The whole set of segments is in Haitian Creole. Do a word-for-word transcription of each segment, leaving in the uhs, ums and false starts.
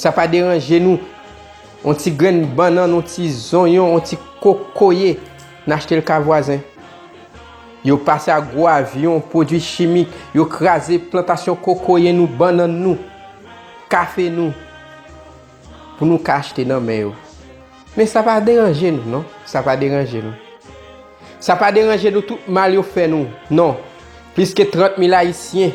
Sa pa deranje nou. On ti grenn bannann, on ti zonyon, on ti kokoye, n achte l ka vwazen. Yo pase ak gwo avyon, pwodui chimik, yo kraze plantasyon kokoye nou, bannann nou, kafe nou, pou nou ka achte nan men yo. Men sa pa deranje nou, non. Sa pa deranje nou. Sa pa deranje nou tout mal yo fè nou, non. Plis ke trant mil Ayisyen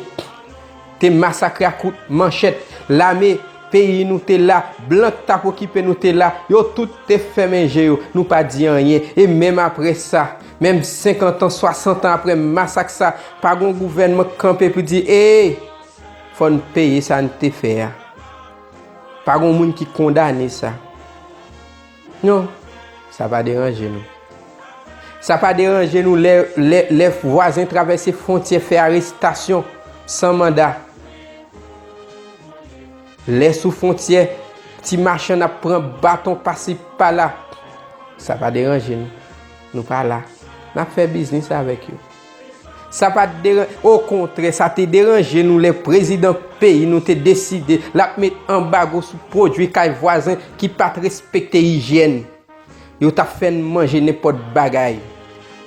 te masakre ak kout manchèt. Lame peyi nou te la, blan k t ap okipe nou te la, yo tout te fèmen je yo, nou pa di anyen. E menm apre sa, menm senkant an, swasant an apre masak sa, pa gon gouvènman k kanpe pou di, ee, fò n peye sa n te fè a. Pa gon moun ki kondane sa. Non, sa pa deranje nou. Sa pa deranje nou lè, lè, lè vwazen travèse fwontyè, fè arestasyon san manda. Lè sou fwontyè, ti machann ap pran baton pasi pala. Sa pa deranje nou. Nou pa la. N ap fè biznis avèk yo. Sa pa t deran-, okontrè, sa te deranje nou lè prezidan peyi nou te deside l ap met anbago sou pwodui kay vwazen ki pa t respekte ijyèn. Yo t ap fè n manje nenpòt bagay.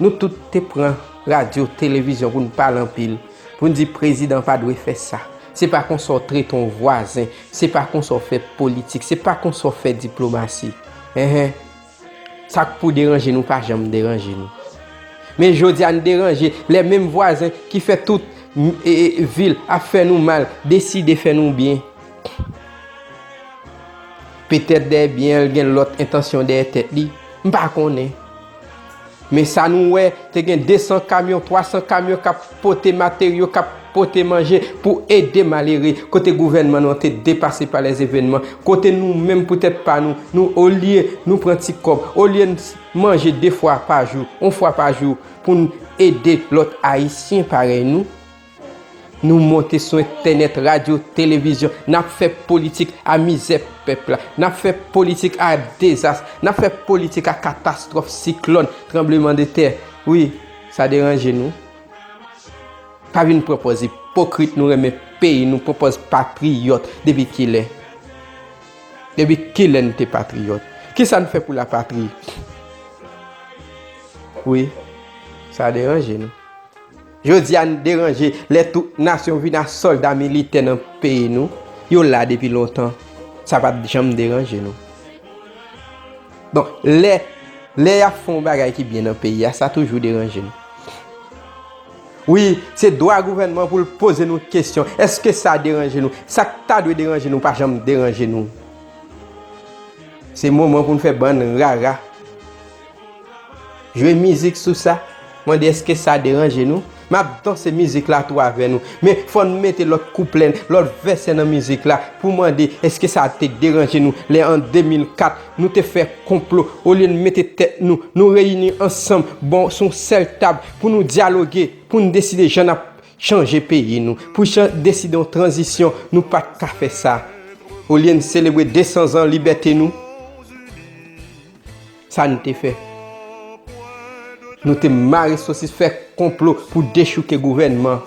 Nou tout te pran radyo, televizyon pou n pale anpil, pou n di prezidan pa dwe fè sa. Se pa konsa w trete yon vwazen, se pa konsa w fè politik, se pa konsa w fè diplomasi. Enhen. Sa k pou deranje nou pa janm deranje nou. Men jodi a n deranje lè menm vwazen ki fè tout, m, e, e, vil ap fè nou mal, deside fè nou byen. Petèt dèyè byen an, l gen lòt entansyon dèyè tèt li. M pa konnen. Men sa nou wè, te gen de san kamyon, twa san kamyon k ap pote materyo, k ap pote manje pou ede malere, kote gouvènman nou an te depase pa lèzevènman, kote nou menm pou tèt pa nou, nou, olye nou pran ti kòb, olye n s-, manje de fwa pa jou, yon fwa pa jou, pou n ede lòt Ayisyen parèy nou, nou monte sou entènèt, radyo, televizyon, n ap fè politik a mizè pèp la, n ap fè politik a dezas, n ap fè politik a katastwòf, siklòn, tranblemanntè. Wi, sa deranje nou. Pa vin pran pòz ipokrit, nou renmen peyi nou, pran pòz patriyòt. Depi kilè? Depi kilè n te patriyòt? Kisa n fè pou lapatri? Wi, sa deranje nou. Jodi a, n deranje lè tout nasyon vin a sòlda militè nan peyi nou. Yo la depi lontan. Sa pa t janm deranje nou. Donk, lè, lè y ap fè yon bagay ki byen nan peyi a, sa toujou deranje nou. Wi, se dwa gouvènman pou l poze nou kesyon. Èske sa deranje nou? Sa k ta dwe deranje nou pa janm deranje nou. Se moman pou n fè bann rara. Jwe mizik sou sa. Mande èske sa deranje nou? M ap danse mizik la tou avè nou. Men fò n mete lòt kouplè, lòt vèsè nan mizik la pou mande èske sa te deranje nou lè an de mil kat nou te fè konplo, olye n mete tèt nou, nou reyini ansanm, bon, sou yon sèl tab pou nou dyaloge, pou n deside jan n ap chanje peyi nou, pou chan-, deside yon tranzisyon, nou pa t ka fè sa. Olye n selebre de san zan libète nou, sa n te fè? Nou te mare sosis, fè konplo pou dechouke gouvènman.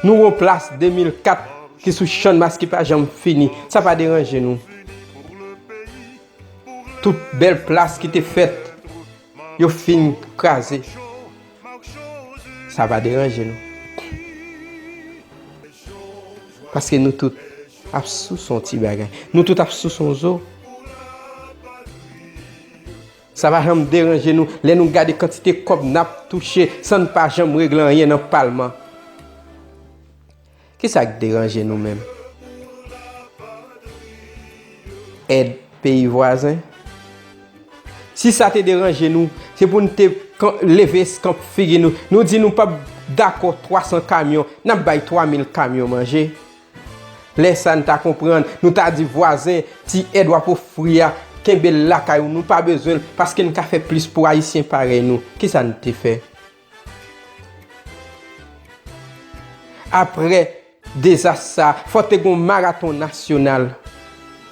Nou yon plas de mil kat ki sou channmas ki pa janm fini. Sa pa deranje nou. Tout bèl plas ki te fèt, yo fin kraze. Sa pa deranje nou. Paske nou tout ap souse yon ti bagay. Nou tout ap souse yon zo. Sa pa janm deranje nou lè nou gade kantite kòb n ap touche san n pa janm regle anyen nan palman. Kisa k deranje nou menm? Èd peyi vwazen? Si sa te deranje nou, se pou n te kan-, leve eskanp figi nou. Nou di nou p ap dakò twa san kamyon, n ap bay twa mil kamyon manje. Lè sa a, n ta konprann, nou ta di vwazen, ti èd w ap ofri a, kenbe l lakay ou, nou pa bezwen l, paske n ka fè plis pou Ayisyen parèy nou. Kisa n te fè? Apre dezas sa, fò te gon maraton nasyonal.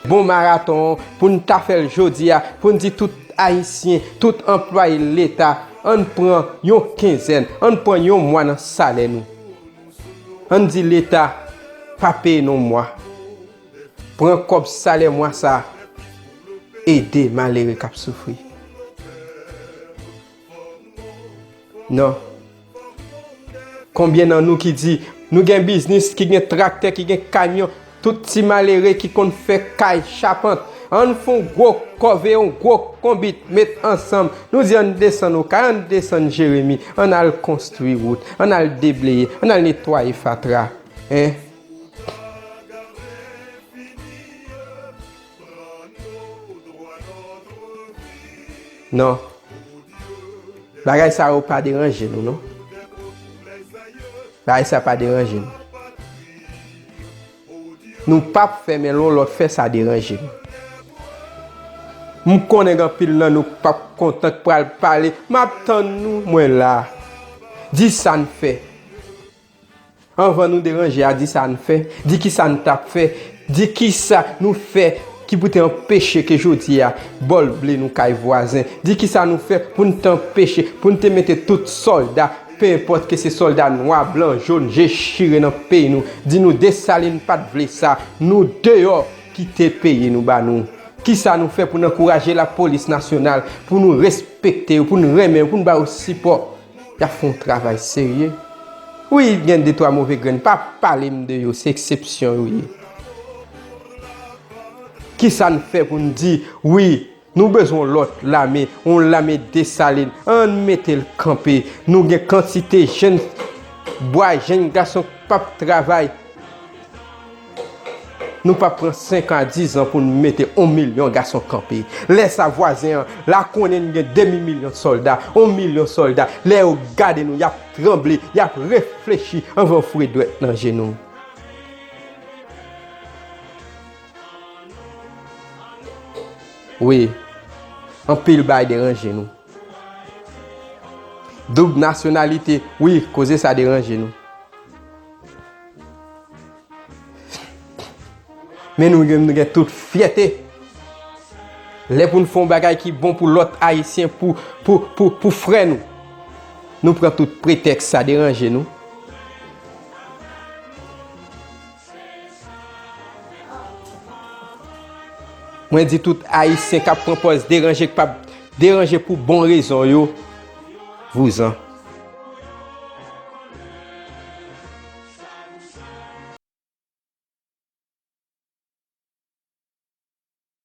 Bon maraton pou n ta fè l jodi a, pou n di tout Ayisyen, tout anplwaye Leta, ann pran yon kenzèn, ann pran yon mwa nan salè nou. Ann di Leta pa peye n yon mwa. Pran kòb salè mwa sa, ede malere k ap soufri. Non. Konbyen nan nou ki di, nou gen biznis, ki gen traktè, ki gen kamyon, tout ti malere ki konn fè kay, chapant, ann fè yon gwo kòve, yon gwo konbit, met ansanm. Nou di, ann desann Okay, ann desann Jeremi, ann al konstwi wout, ann al debleye, ann al netwaye fatra. Hein? Non. Bagay sa yo pa deranje nou, non. Bagay sa pa deranje nou. Nou p ap fè, men lè yon lòt fè, sa deranje nou. M konnen gen anpil nan nou k p ap kontan, k pral pale. M ap tann nou, mwen la. Di sa n fè. Anvan nou deranje a, di sa n fè. Di kisa n t ap fè. Di kisa nou fè ki pou te anpeche ke jodi a bòl ble nou kay vwazen. Di kisa nou fè pou n te anpeche, pou n te mete tout sòlda, pe enpòt ke se sòlda nwa, blan, jòn, je chire nan peyi nou. Di nou Desalin pa t vle sa. Nou deyò, kite peyi nou ba nou. Kisa nou fè pou n ankouraje lapolis nasyonal, pou nou respekte yo, pou n renmen yo, pou n ba yo sipò? Y ap fè yon travay serye. Wi, gen de twa move grenn, pa pale m de yo, se eksepsyon yo ye. Kisa n fè pou n di, wi, nou bezwen yon lòt lame, yon lame Desalin, ann mete l kanpe. Nou gen kantite jèn bwa, jèn gason k p ap travay. Nou p ap pran senk a diz an pou n mete yon milyon gason kanpe. Lè sa vwazen an la konnen n gen demi milyon sòlda, yon milyon sòlda. Lè yo gade nou, y ap tranble, y ap reflechi anvan yo foure dwèt nan je nou. Wi, anpil bagay deranje nou. Doub nasyonalite, wi, koze sa deranje nou. Men nou gen, nou gen tout fyète. Lè pou n fè yon bagay ki bon pou lòt Ayisyen, pou, pou, pou, pou frè nou, nou pran tout pretèks sa deranje nou. Mwen di tout Ayisyen k ap pran pòz deranje, k p ap deranje pou bon rezon yo, vouzan.